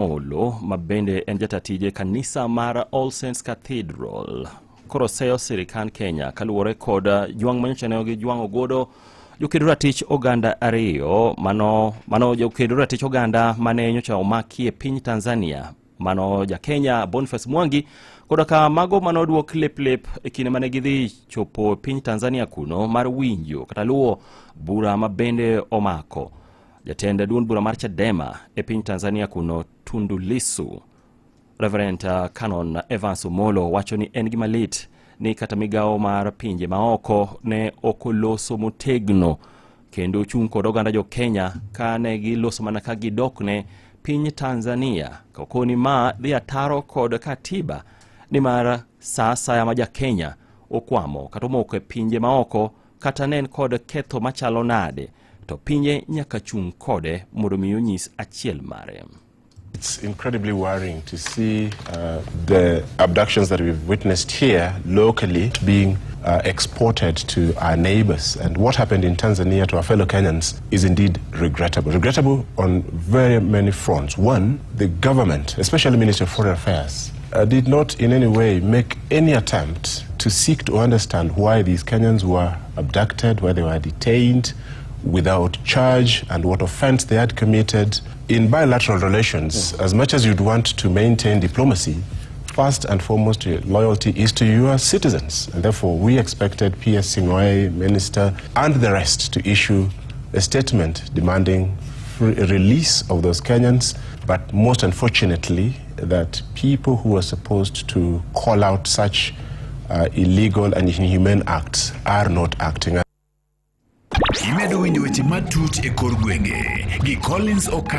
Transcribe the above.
Olo ma bende en jata tije kanisa mar All Saints Cathedral koro seyo sirikand Kenya kaluwore kod jwang' manyocha ne gijwang'o godo jokedo ratich oganda ariyo mano jokedo ratich oganda mane nyocha omaki e piny Tanzania, mano ja Kenya Boniface Mwangi koda ka mago mane oduok lep lep e kinde mane gidhi chopo e piny Tanzania kuno mar winjo kata luwo bura ma bende omako jatend duond bura mar Chadema e piny Tanzania kuno, Tundu Lissu. Reverend Canon Evans Omolo wacho ni en gima lit ni kata migawo mar pinje maoko ne ok oloso motegno kendo chung' kod oganda jo Kenya ka ne giloso mana ka gidokne piny Tanzania kokoni ma dhi ataro kod katiba nimar sa asaya ma ja Kenya okwamo kata omoko e pinje maoko kata ne en kod ketho machalo nade to pinye nyaka chung' kode mondo mi onyis achiel mare. It's incredibly worrying to see the abductions that we've witnessed here locally being exported to our neighbors. And what happened in Tanzania to our fellow Kenyans is indeed regrettable. Regrettable on very many fronts. One, the government, especially Ministry of Foreign Affairs, did not in any way make any attempt to seek to understand why these Kenyans were abducted, why they were detained without charge, and what offense they had committed. In bilateral relations, as much as you'd want to maintain diplomacy, first and foremost, your loyalty is to your citizens. And therefore, we expected PS Sing'oei, Minister, and the rest to issue a statement demanding free release of those Kenyans. But most unfortunately, that people who were supposed to call out such illegal and inhumane acts are not acting. Imedo winjo weche matut e kor gwenge gi Collins Oka.